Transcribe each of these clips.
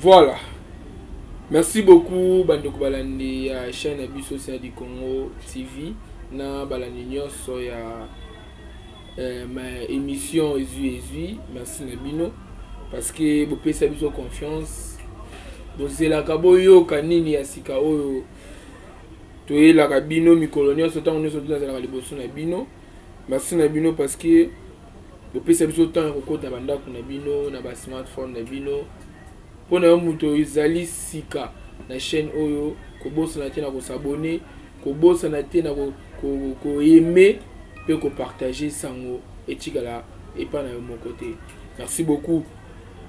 Voilà, merci beaucoup bandeko balandi ya chaîne na biso Sénat du Congo TV, na balandi nyonso ya ma émission Ezwi Ezwi. Merci na bino parce que bopesa biso confiance, bozelaka boyoka nini ya sika oyo toyelaka bino mikolo nyonso, ntango nyonso tozalaka liboso na bino. Merci na bino parce que bopesa biso temps ya kokota bandako na bino na basmartphone na bino. Mpona yo moto ezali sika na chaîne oyo, kobosana te na kos'abonner, kobosana te na koaimer mpe kopartager sango etikala epai na yo moko te. Merci beaucoup,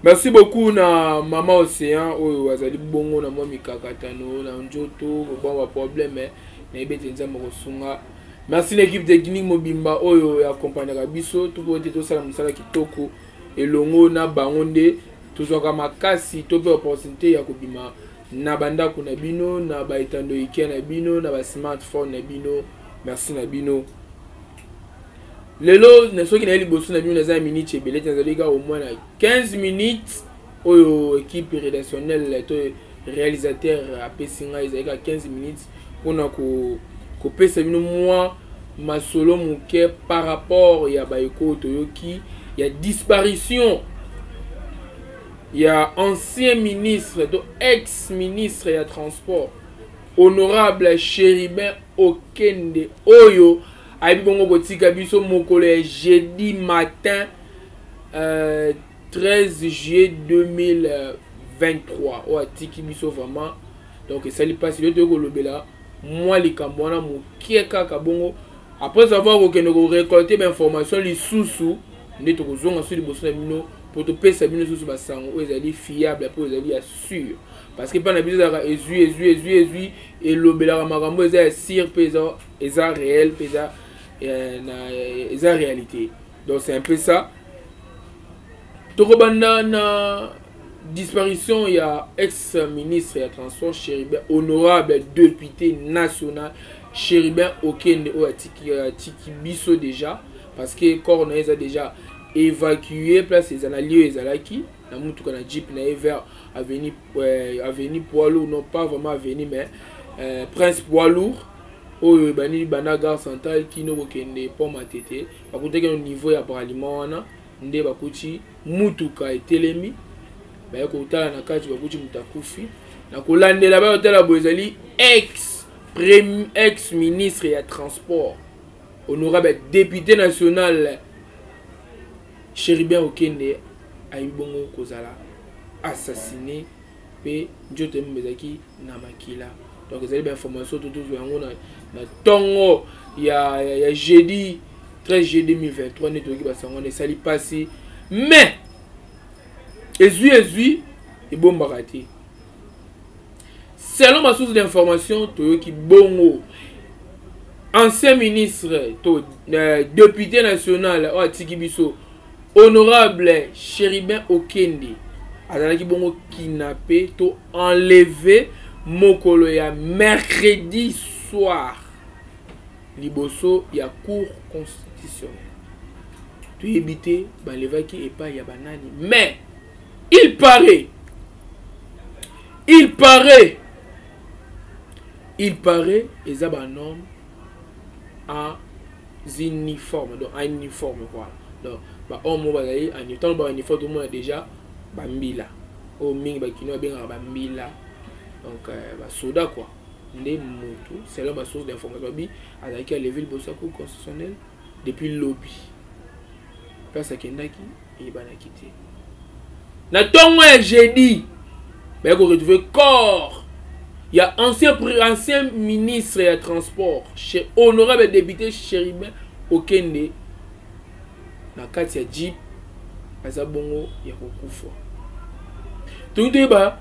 merci beaucoup na Mama Océan oyo azali bongo na mwa mikakatano na nzoto, bon, baproblème. Nayebi ete Nzambe kosunga. Merci na équipe technique mobimba oyo accompagnaka biso to ete tosala mosala kitoko elongo na bango. Nde tozwaka makasi to mpe opportunité ya kobima na bandako na bino, na baetando ike na bino, na basmartphone na bino. Merci na bino. Lelo na soki naye liboso na bino, naza ya minute ebele te, nazali kaka au moins na 15 minutes oyo équipe rédactionnelle to réalisateur apesi ngai. Ezali kaka 15 minutes mpona kopesa bino mwa masolo moke par rapport ya baeko toyoki ya disparition ya ancien ministre to ex ministre ya transport, honorable Chérubin Okende, oyo ayebi bongo kotika biso mokolo ya jeudi matin 13 juillet 2023. Oyo atiki biso vraiment, donc esali mpasi. Lelo toyei kolobela mwa likambo wana moke kaka bongo. Après avoir kokende korécolter bainformation lisusu, nde tokozonga so liboso na bino mpo topesa bino lisusu basango oyo ezali fiable mpo ezali ya sûr, parce que mpa na biso ezalaka Ezwi Ezwi. Ezwi Ezwi elobelaka makambo eza ya sûr mpe eza réel mpe eza réalité. Donc c'est un peu ça. Tokobanda na disparition ya ex ministre ya transport Chérubin, honorable député national Chérubin Okende, oyo atiki biso déjà, parce que corps na ye eza déjà évacué. Place eza na lieu ezalaki na mutuka na jeep na ye vers avenue Poids Lourd, non pas vraiment avenue, mais Prince Poids Lourd, oyo ebandi banda gare centrale kino kokende pont Matete. Bakutaki na niveau ya Bralima wana nde bakuti mutuka etelemi. Baye kotala na kati, bakuti moto akufi. Na kolandela, bayotala boye, ezali ex ministre ya transport, honorable député national Chérubin Okende, ayebi bongo kozala assassiné mpe nzoto ye ezalaki na makila. Donc ezali bainformation to tozwa yango na ntongo ya jeudi 13 juillet 2023 nde toyoki basango wana. Esali mpasi, mais Ezwi Ezwi ebombaka te. Selon ma source d'information, toyoki bongo ancien ministre to député national oyo atiki biso, honorable Chérubin Okende, azalaki bongo kidnappé to enlevé mokolo ya mercredi soir liboso ya Cour constitutionnelle. Toyebi te balevaki epai ya banani, mais il paraît eza banorme en uniforme, donc en uniforme, voilà. Donc bahomme oyo bazali, ntango bauniforme, tomona déjà bambila oyo mingi bakino babengaka bambila, donc basoda quoi. Nde motu, selon basource d'information, babi azalaki enlevé liboso ya Cour constitutionnelle. Depuis lobi, place akendaki eyebanaki te. Na ntongo ya jeudi, baye koretrouver corps ya ancien ministre ya transport, honorable député Chérubin Okende, na kati ya jeep, aza bongo ya kokufa. Toki toyeba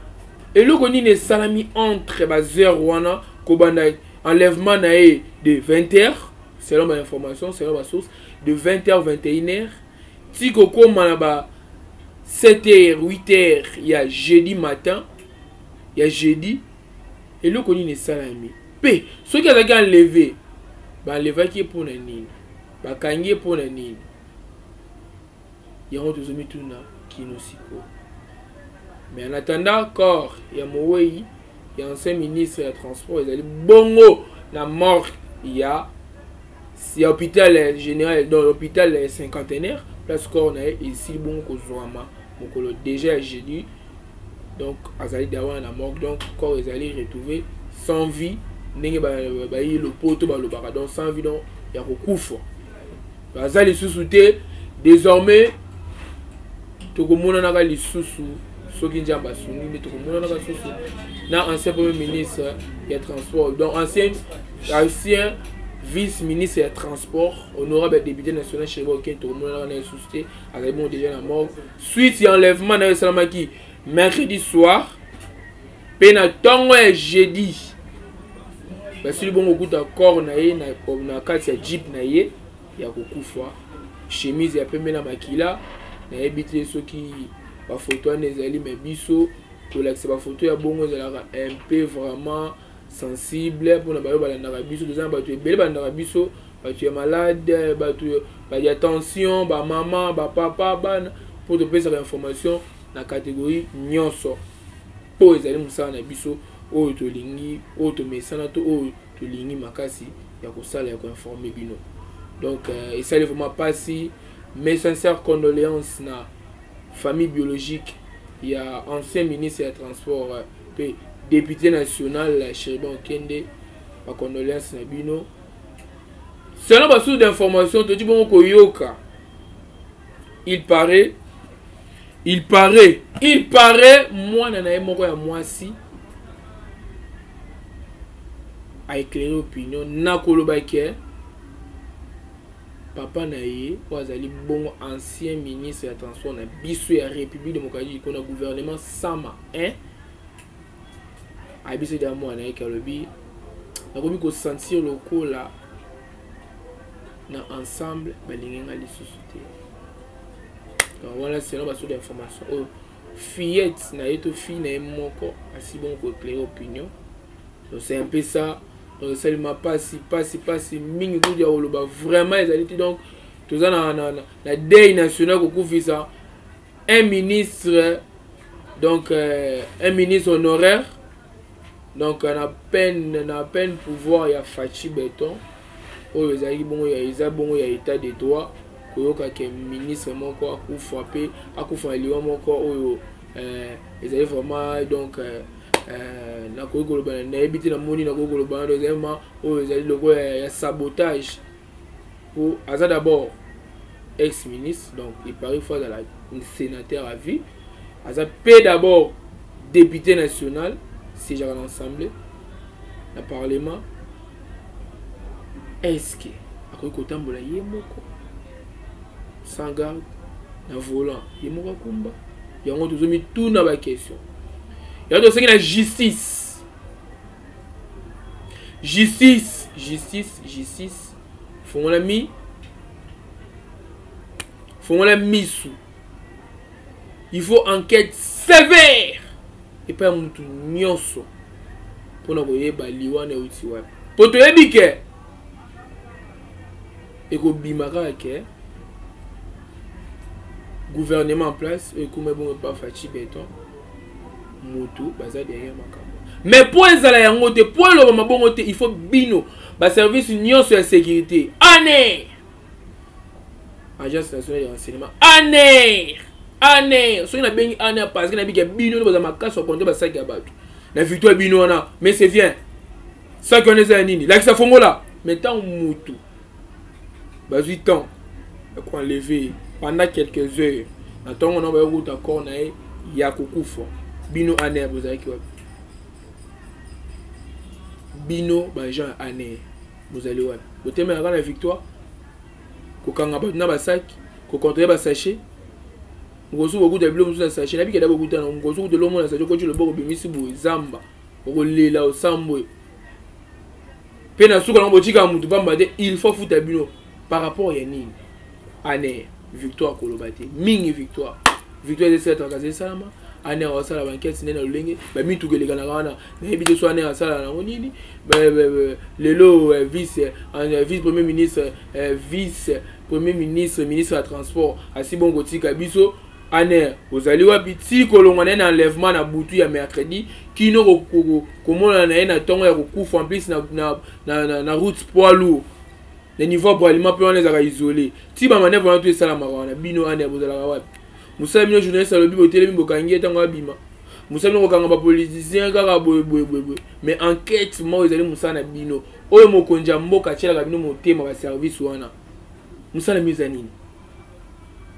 eloko nini esalami entre baheure wana, kobanda enlèvement na ye de 20 heures, selon bainformation, selon basource, de 20 heures, 21 heures, ti kokóma na ba 7 heures, 8 heures ya jeudi matin, ya jeudi. Eloko nini esalami? Mpe soki azalaki enlevé, baenlevaki ye mpo na nini? Bakangi ye mpo na nini? Yango tozomituna kino sikoyo. Mais en attendant, corps ya mowei ya ancien ministre ya transport ezali bongo na morgue ya hôpital général, donc hôpital cinquantenaire, place corps na ye esili bongo kozwama mokolo déjà ya jeudi. Donc azali da wana na morgue. Donc corps ezali retrouvé sans vie, ndenge bayi lopoto balobaka, donc sans vie, donc ya kokufa, baza lisusu te. Désormais tokomonanaka lisusu soki Nzambe asungi nde tokomonanaka lisusu na ancien premier ministre ya transport, donc ancien vice ministre ya transport, honorable député national Chérubin Okende. Tokomonanaka na ye lisusu te, azali bongo déjà na morgue, suite ya enlèvement na ye esalamaki mercredi soir, mpe na ntongo ya jeudi basili bongo kokuta corps na ye na kati ya jeep na ye ya kokufa, chemise ya pembe na makila. Nayebi te soki bafoto wana ezali, me biso kolakisa bafoto ya bongo ezalaka un peu vraiment sensible mpona bayo balandaka biso. Toza na bato ebele balandaka biso, bato ya malade, bato ya tension, bamama, bapapa, bana, mpo topesaka information na catégorie nyonso, mpo ezali mosala na biso oyo tolingi, oyo tomesana to oyo tolingi makasi ya kosala, ya koinformer bino. Donc esali vraiment mpasi. Mes sincères condoléances na famille biologique ya ancien ministre ya transport mpe député national Chérubin Okende. Bacondoléance na bino. Selon basource d'information toti bongo koyoka, il paraît mwana na ye moko ya mwasi aéclairé opinion na koloba ke papa na ye oyo azali bongo ancien ministre ya transport na biso ya République démocratique du Congo na gouvernement Sama 1, ayebisi da mwana ye ke alobi: "Nakomi kosentir lokola na ensemble balingi nga lisusu te." Donc wana selon basource d'information oyo fillette na ye to fille na ye moko asi bongo koéclairer opinion. Donc c'est un peu ça. Donc esalima mpasi, mpasi, mpasi mingi kutu ya koloba vraiment ezali te. Donc toza na deuil national, kokufisa un ministre, donc un ministre honoraire, donc na peine pouvoir ya Fatshi Béton oyo ezalaki bongo ya eza bongo ya état de droit. Koyoka ke ministre moko akufa, mpe akufa na liwa moko oyo ezali vraiment, donc nakoki koloba, nayebi te, namoni nakoki koloba wana ezali vraiment oyo ezali lokola ya sabotage, po aza d'abord ex ministre, donc il paraît faut azala sénateur à vie, aza mpe d'abord député national, siégeaka na assemblée, na parlement. Est ce que akoki kotambola ye moko sans garde na volant, ye moko akumba? Yango tozomituna baquestion. Yango tosengi na justice, justice, justice, justice, fongola misu. Il faut enquête sévère epai ya mutu nyonso mpona koyeba liwa na euti wapi, mpo toyebi ke ekobima kaka ke gouvernement en place oyo ekóma ebongo epa Fatshi Béton, mutu baza derrière makambo. Mais mpo ezala yango te, mpo eloba mabongo te, il faut bino baservice nyonso ya sécurité, ANR, Agence nationale de renseignement, ANR, ANR. Soki nabengi ANR, parce que nabiki ya bino nde baza makasi bakonte basaki ya bato na victoire bino wana. Mais c'est bien, saki wana eza ya nini? Lakisa, fongola. Mais ntango mutu bazwi temps ya koenlever pendant quelques heures na ntongo na bayokuta corps na ye ya kokufa, bino ANR bozalaki wapi? Bino baagent ya ANR bozali wapi? Botemelaka na victoire, kokanga bato na basaki, kocontrôler basachet. Mokosu bokuta biloko mosusu na sachet, nayebi keda bokuta na mokosu kuta eloko na sachet, okoti loboko, obimisi boye, zamba, okolela, osambwe. Mpe na suka nango botikaka motu pamba te, il faut futa bino par rapport ya nini? ANR, victoire koloba te mingi. Victoire, victoire ezeselataka esalama. ANR asala baenquête nde na lolenge bamituka elekanaka wana, nayebi te so ANR asala nango nini. Lelo vice premier ministre, vice premier ministre, ministre ya transport asi bongo kotika biso. ANR ozali wapi ti kolongwa na ye na enlèvement na butu ya mercredi kino komonana na ye na ntongo ya kokufa, en plus na route poids lourd na niveau ya Bralima mpe wana ezalaka isolé, ti bamanœuvre wana to esalamaka wana, bino ANR bozalaka wapi? Mosala bino, journaliste alobi, botelemi, bokangi ye ntango abima. Mosala bino kokanga bapoliticien kaka boye boye boye boye, mais enquête moko ezali mosala na bino oyo mokonzi ya mboka atielaka bino motema, baservice wana, mosala bino eza nini?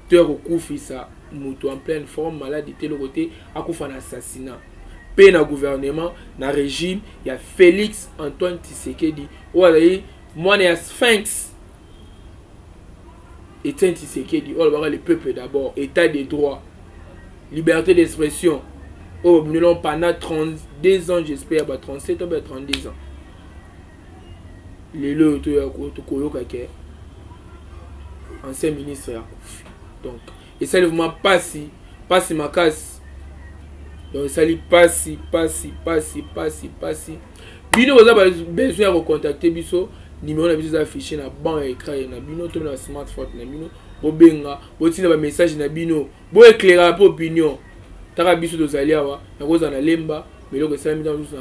To ya kokufisa moto en pleine forme, maladi te, eloko te, akufa na assassinat mpe na gouvernement na régime ya Félix Antoine Tshisekedi oyo azali mwana ya Sphinx Etienne Tshisekedi, oyo alobaka "le peuple d'abord", état de droit, liberté d'expression, oyo babundeli pendant 32 ans, j'espère ba 37 ans, ba 32 ans. Lelo oyo tokoyoka ke ancien ministre ya kufi, donc esali vraiment pasi, pasi makasi. Donc esali pasi, pasi, pasi, pasi, pasi. Bino boza besoin ya kocontacter biso, numéro na biso eza affiché na ban ya écran na bino to na smartphone na bino. Bobenga, botinda bamessage na bino, boéclaira mpe opinion. Taka biso tozali awa, nakozala na Lemba, biloko esalami ntango mosusu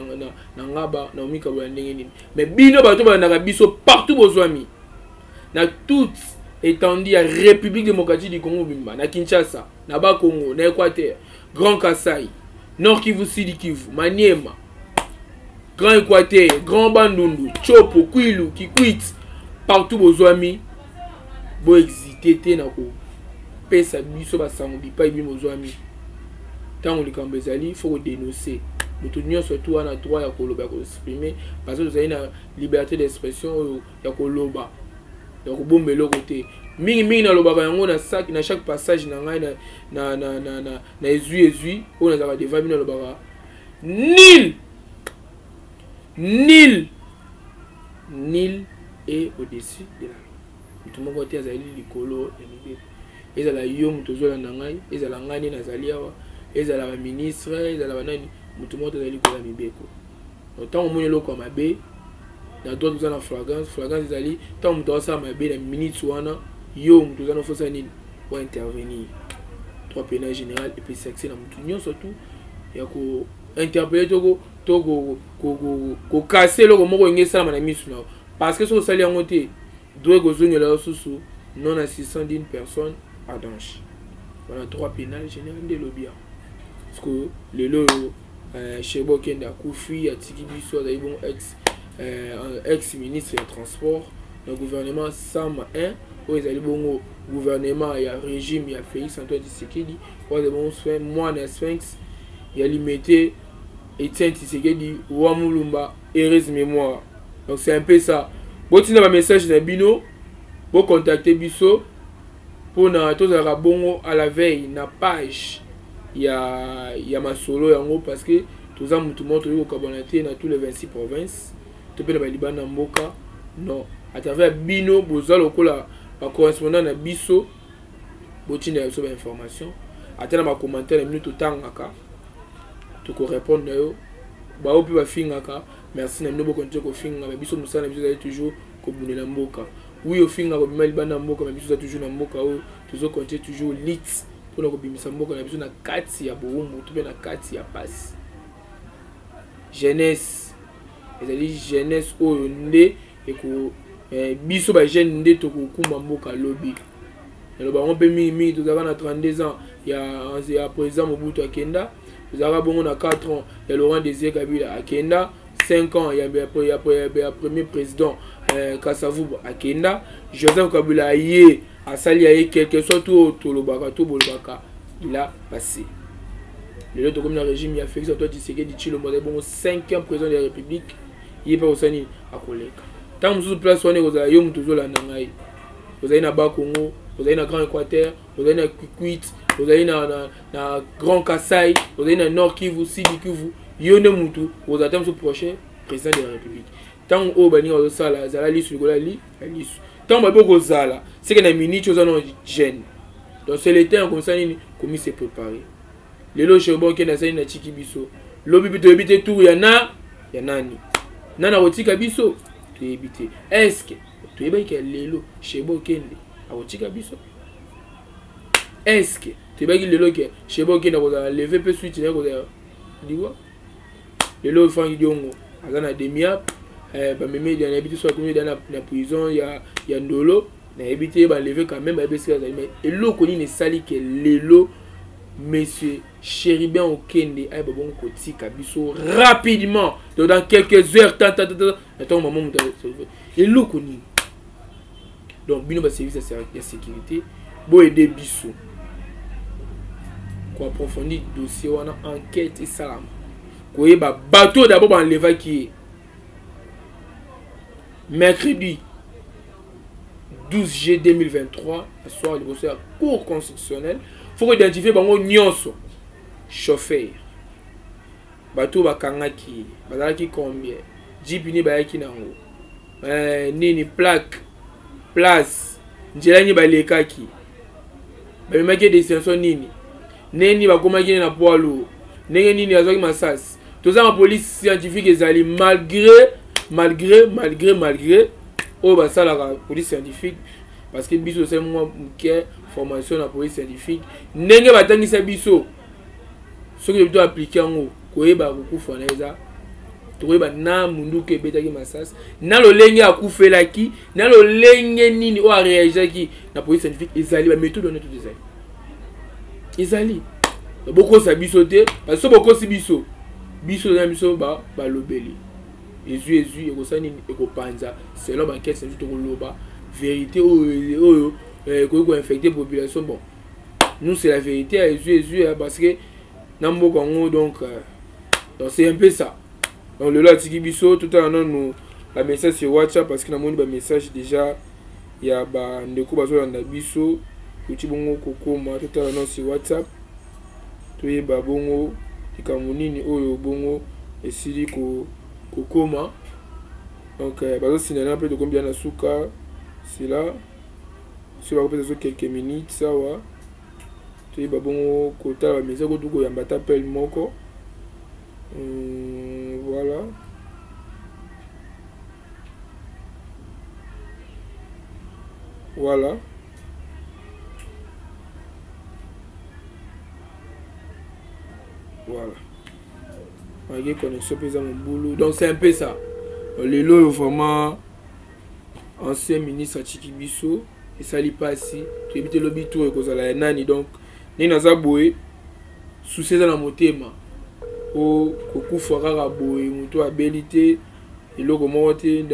na Ngaba na omikabo ya ndenge nini, mais bino bato balandaka biso partout, bozwami na toute étendue ya République démocratique du Congo mobimba, na Kinshasa, na Bakongo, na Équateur, Grand Kasai, Nord Kivu, Sud Kivu, Maniema, Grand Équateur, Grand Bandundu, Tshopo, Kwilu, Kikwit, partout bozwami, bohésiter te na kopesa biso basango bipai bino bozwami. Ntango likambo ezali, faut kodénoncer. Moto nyonso tu wana droit ya koloba, ya koexprimer, parce que tozali na liberté d'expression oyo ya koloba, ya kobomba eloko te. Mingimingi nalobaka yango na chaque passage na ngai na ezwi ezwi oyo nazalaka devant bino, nalobaka: nul, nul, nul est au-dessus de la loi. Moto moko te azali likolo ya mibeko. Ezala yo moto ozolanda ngai, ezala ngai nde nazali awa, ezala baministre, ezala banani, moto moko te azali likolo ya mibeko. Ntango omoni eloko ya mabe, na droit toza na flagrance. Flagrance ezali ntango moto asala mabe, na minute wana yo moto oza na fosa nini po intervenir. Droit pénal général epesi accès na motu nyonso tu ya kointerpeller to kokase eloko moko enge esalama na misu na yo, parce que soki osali yango te, droit ekozongela yo susu, non assistant d'une personne à danger. Wana droit pénal général nde elobi yango. Parce que lelo oyo Chérubin Okende akufi, atiki biso. Azali bongo ex ministre ya transport na gouvernement Sama 1, oyo ezali bongo gouvernement ya régime ya Félix Antoine Tshisekedi, oyo azali bongo mwana ya Sphinx ya Limete, Etienne Tshisekedi wa Mulumba, heureuse mémoire. Donc c'est un peu ça. Botinda bamessage na bino, bocontacte biso mpona tozalaka bongo à la veille na page ya masolo yango, parce que toza motu moko, toyei kokabwana te na tous les 26 provinces to mpe na balibanda mboka. Non, à travers bino boza lokola bacorrespondant na biso, botinda biso bainformation ata na bacommentaire na bino, totangaka, tokorépondre na yo. Bao mpe bafingaka, merci na bino, bokontinue kofinga, mais biso mosala na biso ezali toujours kobundela mboka. Oui, ofinga, kobima libanda ya mboka, mais biso toza toujours na mboka oyo, tozocontinue toujours lutte mpona kobimisa mboka na biso na kati ya bowumbu to mpe na kati ya pasi. Jeunesse ezali jeunesse oyo nde eko biso bajeune nde tokokumba mboka lobi. Naloba yango mpe mingimingi, tozalaka na 32 ans ya président Mobutu, akenda. Tozalaka bongo na 4 ans ya Laurent Désiré Kabila, akenda. 5 ans ya premier président Kasavubu, akenda. Joseph Kabila aye, asali ya ye. Quelque soit to oyo tolobaka to bolobaka, il a passé. Lelo tokomi na régime ya Félix Antoine Tshisekedi Tshilombo, azali bongo 5e président de la République. Ye mpe akosala nini? Akoleka. Ntango mosusu place wana ekozala yo moto ozolanda ngai, ozali na Bakongo, ozali na Grand Équateur, ozali na Kikwit, ozali na Grand Kasai, ozali na Nord Kivu, Sud Kivu, yo nde mutu ozala ta mosusu prochain président de la République. Ntango oyo baninga bazosala, ezala lisu likolo ya lisu. Ntango babi okozala seke na minute oza na jeune, donc c'est le temps komisa nini, komi se préparer. Lelo Chérubin Okende asali na tiki biso, lobi mpe toyebi te tour ya na ya nani, nani akotika biso, toyebi te. Est-ce toyebaki ke lelo Chérubin Okende akotika biso? Est-ce Toyebaki lelo ke Chérubin Okende akozala leve mpe suite na ye kozala liwa. Lelo Frank Diongo aza na demiap, bamemi nayebi te soki akomi na prison ya Ndolo, nayebi te, baleve quand même, bayebi esika azali. Mais eloko nini esali ke lelo monsieur Chérubin Okende ayeba bongo kotika biso rapidement, donc dans quelques heures, tant tant tant na ntango mama moto, eloko nini? Donc bino baservice ya sécurité, boyede biso koapprofondir dossier wana, enquête esalama, koyeba bato oyo d'abord baenlevaki ye mercredi 12 G 2023 na soir liboso ya Cour constitutionnelle. Faut koidentifier bango nyonso, chauffeur, bato oyo bakangaki ye bazalaki combien, jeep nini bayaki nango, nini plaque, place, nzela nini balekaki, bamemaki destination nini, ndenge nini bakomaki ye na poids lourd, ndenge nini azwaki masasi. Toza na police scientifique ezali, malgré malgré malgré malgré oyo basalaka police scientifique, parce que biso tosali mwa moke formation na police scientifique, ndenge batangisa biso, soki to appliquer yango, koyeba kokufa na eza, tokoyeba na munduku ebetaki masasi, na lolenge akufelaki, na lolenge nini oyo aréagisaki. Na police scientifique ezali baméthode wana tout ezali. Bokosa biso te, parce que bokosi biso, biso toza biso balobeli ezwi ekosala nini, ekopanza selon baenquête na biso, tokoloba vérité oyo ekoki koinfecter population. Bon, nous, c'est la vérité, ezwi, parce que na mboka yango. Donc c'est un peu ça. Donc lelo atiki biso. Totala nanu bamessage sur WhatsApp, parce que namoni bamessage déjà ya bandeko bazolanda biso euti bongo kokoma. Totala nano sur WhatsApp, toyeba bongo likambo nini oyo bongo esili kokoma. Donc bazosindana mpe tokomi na suka. C'est là, soki bakopesa so quelques minutes awa, toyeba bongo kotala bamessage, kotu koyamba ata appel moko. Voilà. Voilà. Voilà. Malgré connexion mpe eza mobulu. Donc c'est un peu ça. Lelo oyo vraiment ancien ministre atiki biso, esali mpasi. Toyebi te lobi tour ekozala ya nani. Donc ndenge naza boye, susi eza na motema po kokufa kaka boye, moto abeli te, eloko moko te,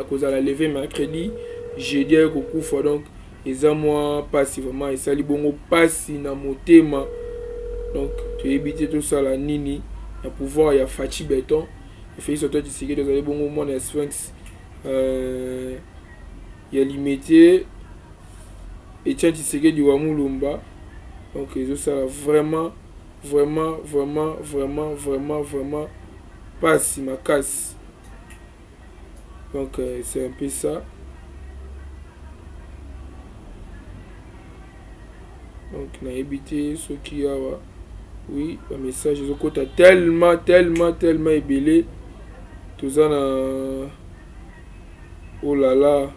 kozala leve mercredi, jeudi aye kokufa. Donc eza mwa mpasi vraiment, esali bongo mpasi na motema. Donc toyebi te tosala nini na pouvoir ya Fatshi Béton, Félix Antoine Tshisekedi. Azali bongo mwana ya Sphinx, ya Limete, Etienne Tshisekedi wa Mulumba. Donc ezosala vraiment vraiment vraiment vraiment vraiment vraiment pasi makasi. Donc c'est un peu ça. Donc nayebi te soki awa, oui, bamessage ezokota tellement tellement tellement ebele. Toza na, oh là là.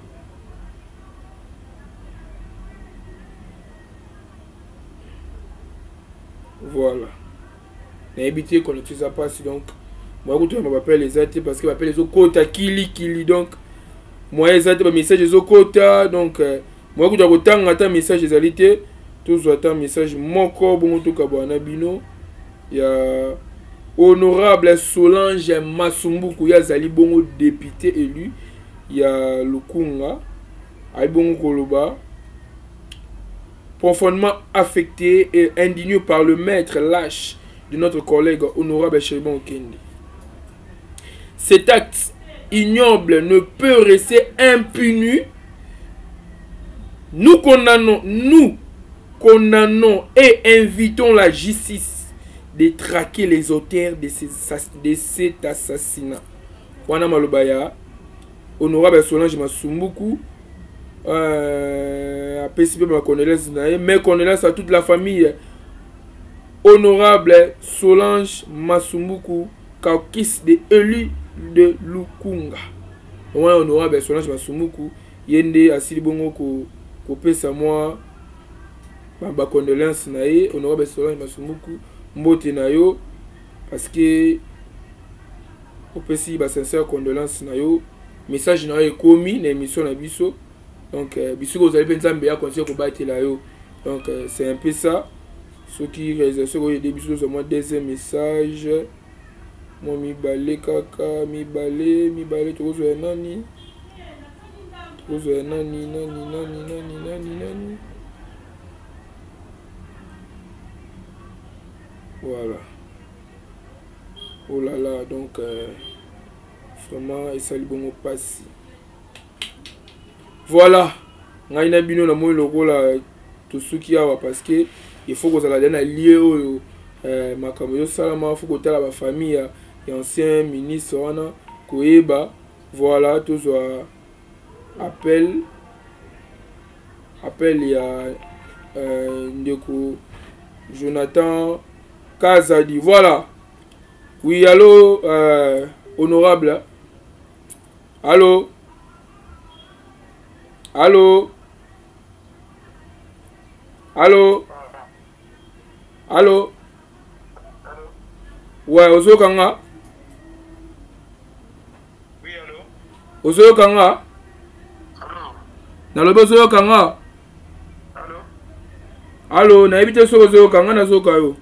Voilà, nayebi te, connexion eza mpasi. Donc moya kutoyamba baappel eza te, parce que baappel ezokota kilikili. Donc moya eza te, bamessage ezokota. Donc moya kuta kotanga ata message ezali te. Tozwa ata message moko bongo, tokabwana na bino, ya honorable Solange Masumbuku. Ye azali bongo député élu ya Lukunga. Ayi bongo koloba: "Profondément affecté et indigné par le meurtre lâche de notre collègue honorable Chérubin Okende. Cet acte ignoble ne peut rester impuni. Nous condamnons et invitons la justice de traquer les auteurs de cet assassinat." Wana maloba ya honorable Solange Masumbuku. Apesi mpe bacondoléance na ye. Mes condoléances à toute la famille honorable Solange Masumbuku, caucus de élu de Lukunga. Wana honorable Solange Masumbuku, ye nde asili bongo kopesa mwa. Ba condoléance na ye, honorable Solange Masumbuku, mbote na yo, parce que opesi ba sincère condoléance na yo, message na yo ekomi na émission na biso. Donc bisika ozali mpe, Nzambe ya continue kobatela yo. Donc c'est un peu ça. Soki réalisation oyo ede biso, tozwa mwa deuxième message, mwa mibale kaka, mibale, mibale. Tokozwa ya nani? Tokozwa ya nani, nani, nani, nani, nani, nani? Voilà. Oh là là, donc vraiment esali bongo mpasi. Voilà, ngai na bino namoni lokola tosuki awa, parce que il faut kozala de na lieu oyo makambo ezosalama, faut kotala bafamille ya ancien ministre wana, koyeba. Voilà, tozwa appel ya ndeko Jonathan Kazadi. Voilà, oui, allo, honorable, allo, allo, allo, allo. Ouais, ozoyoka nga? Oui, allo. Ozoyoka nga? Nalobi ozoyoka nga? Allo. Allo, nayebi te soki ozoyoka nga, nazoyoka yo.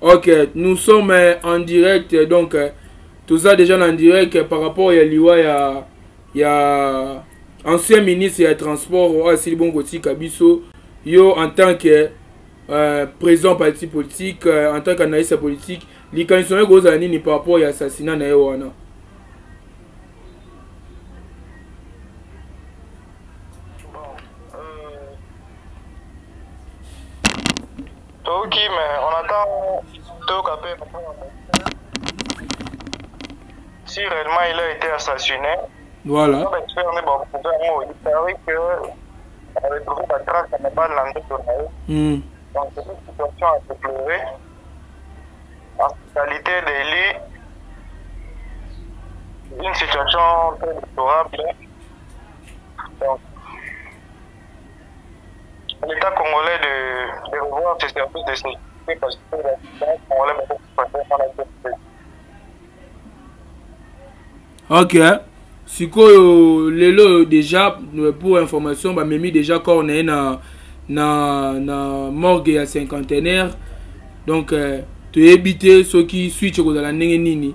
Ok, nous sommes en direct, donc toza déjà en direct par rapport ya liwa ya ancien ministre ya transport oyo asili bongo kotika biso. Yo en tant que président parti politique, en tant qu'analyste politique, likanisi na yo ekozala nini par rapport ya assassinat na ye wana? Bon, toyoki, mais on attend toyoka mpe si réellement il a été assassiné. Expert nde baprouve yango. Il paraît que retrouvé batrace ya mobali na nzoto na ye. Donc c'est une situation à déplorer en qualité d'élu, une situation très déplorable. Donc l'État congolais de revoir ses services de sécurité, parce que l'État congolais va. Ok, sikoyo lelo déjà, pour information, bamemi déjà corps na ye na morgue ya Cinquantenaire. Donc toyebi te soki suite ekozala ndenge nini.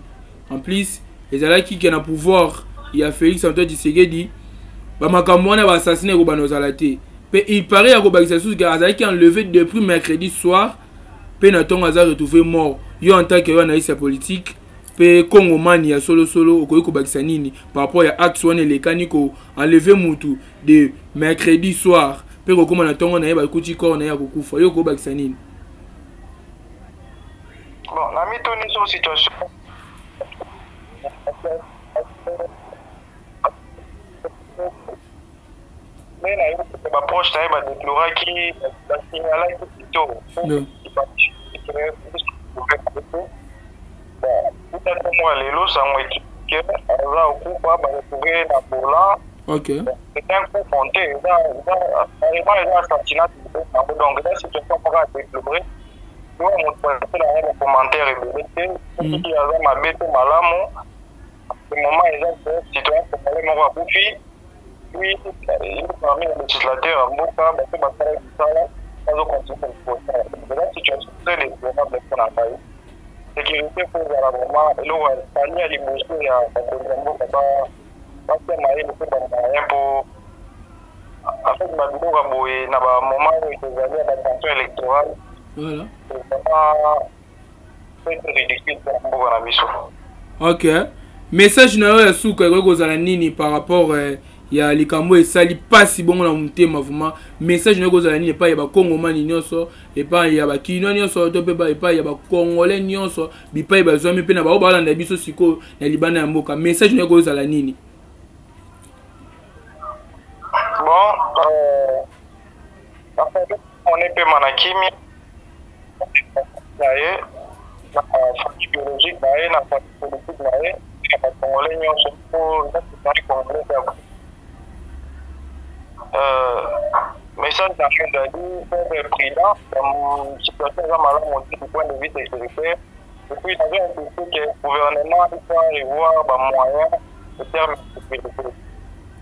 En plus ezalaki ke na pouvoir ya Félix Antoine Tshisekedi, bamakambo wana baassassinat ekobanda kozala te. Mpe il paraît ya kobakisa lisusu ke azalaki enlevé depuis mercredi soir, mpe na ntongo aza retrouvé mort. Yo en tant que yo analyste ya politique mpe kongomani ya solosolo, okoki kobakisa nini par rapport ya acte wana elekani, ko enlever mutu de mercredi soir mpe kokóma na ntongo na ye bakuti corps na ye ya kokufa? Yo okobakisa nini? Bon, na mituni so situation nde nayebi, baproche na ye badeploraki, basignalaki plutôt kuta ntongo ya lelo, sango ekike aza okufa, baretrouve na volant. C'est un coup monté, eza carrément eza assassinat yango. Donc eza situation moko ya déplorer. Oyo moto asala yango, bacommentaire ebele te, soki aza mabe to malamu. Ce moment eza citoyen congolais moko akufi, puis parmi les législateurs ya mboka, bato basala misala, bazocontinue kosala. Eza situation très déplorable. Mpona ngai, sécurité faut ezala vraiment eloko ya pali ya liboso ya bakonzi ya mboka, batia mayele mpe bamoyen mpo afin babiloko ya boye na bamoment oyo tozali ya batension électorale, vraiment très ridicule mpona mboka na biso. Ok, message na yo ya suka ekoki kozala nini par rapport ya likambo esali mpasi bongo na motema? Vraiment, message na yo ekozala nini epai ya bakongomani nyonso, epai ya bakinois nyonso, to mpe epai ya bakongolais nyonso bipai bazwami, mpe na bango balanda biso sikoyo na libanda ya mboka? Message na yo ekozala nini? Bon, on epema na kimia na ye, na famille biologique na ye, na famille politique na ye, na bacongolais nyonso, mpo congolais. Message na ngai ezali être prudent, situation eza malamu te du point de vue sécuritaire. Et puis nazo insiste que gouvernement il faut revoir ba moyens en termes de sécurité.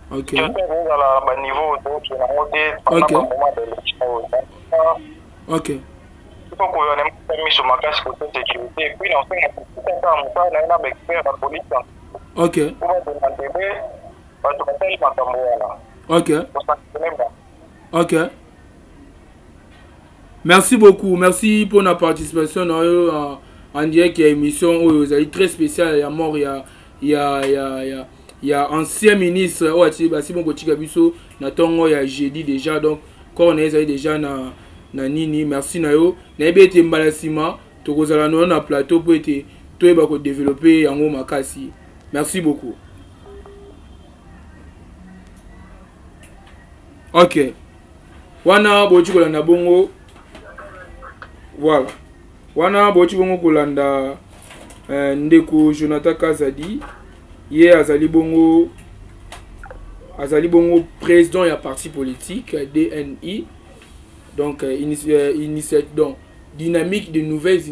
Situation ezozala na baniveau tokokende yango te pendant bamoment d'élection oyo. Il faut gouvernement tia miso makasi côté sécurité et puis naosenga kaka mosala na ye na baexpert ya police po bademantele bato basali makambo wana. Kosanctionne bango. Ok, merci beaucoup, merci pour la participation na yo en direct ya émission oyo ezali très spéciale ya mort ya ancien ministre oyo ati basi bongo kotika biso na ntongo ya jeudi déjà. Donc corps na ye ezali déjà na nini. Merci na yo, nayebi ete mbala nsima tokozala na yo na plateau mpo ete toyeba kodévelopper yango makasi. Merci beaucoup. Ok, wana boti kolanda bongo, voilà, wana boti bongo kolanda ndeko Jonathan Kazadi. Ye azali bongo président ya parti politique DNI, donc donc dynamique de nouvelles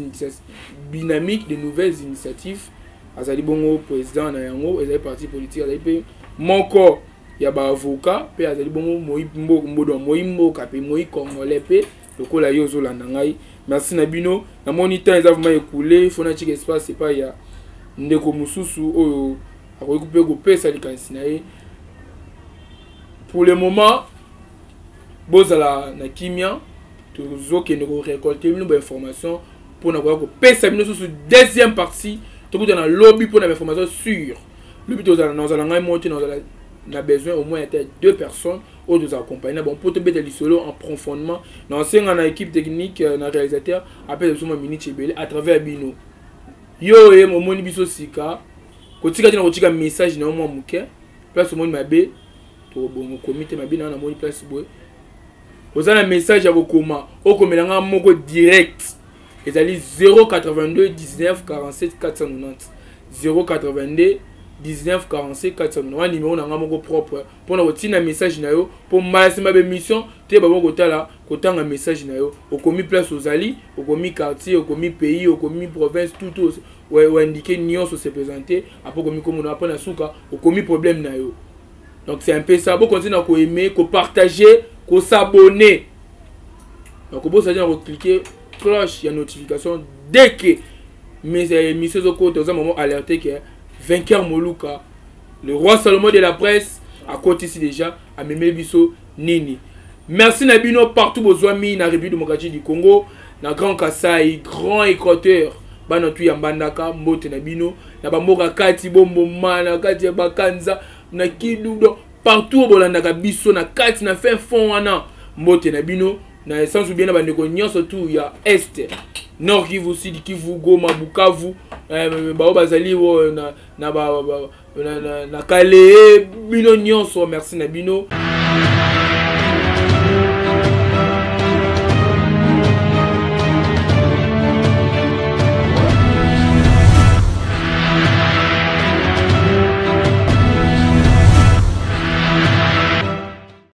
initiatives. Azali bongo président na yango, ezali parti politique. Azali mpe moko ya baavocat, mpe azali bongo moi mbodo, moi mboka, mpe moi congolais mpe lokola ye ozolanda ngai. Merci na bino. Namoni temps eza vraiment écoulé, faut natika espace epai ya ndeko mosusu oyo akoki mpe kopesa likanisi na ye. Pour le moment, bozala na kimia, tozokende korécolter bino bainformation mpona koya kopesa bino susu deuxième partie. Tokutana lobi mpona bainformation sur lobi. Tozala, nazala ngai moko te, nazala na besoin au moins ata deux personnes oyo tozala accompagné na bango mpo tobeta lisolo en profondement. Na osenga na équipe technique, na réalisateur apesa biso mwa minute ebele à travers bino. Yo oye omoni biso sika, kotika te na kotika message na yo mwa moke. Place omoni mabe, tokobongo okomi te mabe na namoni place boye, oza na message ya kokoma, okomela nga moko direct. Ezali 082 19 47 490, 082 19 47 490. Wana numéro na nga moko propre mpona kotina message na yo, mpo mbala nsima baémission te bango kotala kotanga message na yo. Okomi place ozali, okomi quartier, okomi pays, okomi province, tout oindiquer nyonso, se présenter apo okomi komona apo na suka okomi problème na yo. Donc c'est un peu ça. Bokontinue na koaimer, kopartager, kos'abonner, donc kobosana na kocliquer cloche ya notification. Dès que mes émissions ezokota, oza mamo alerté que Vainqueur Moluka, le roi Salomon de la presse, akotisi déjà, amemeli biso nini. Merci na bino partout bozwami na République démocratique du Congo, na Grand Kasai, Grand Équateur, bana tu ya Mbandaka, mbote na bino. Na bamboka kati bomboma, na kati ya Bakanza, na Kindu, donc partout oyo bolandaka biso na kati na fin fond wana, mbote na bino. Na essence bien na bandeko nyonso tu ya Est, Nord Kivu, Sud Kivu, Goma, Bukavu, bao bazali na, ba, ba, na, na, na Kalehe, bino nyonso, merci na bino.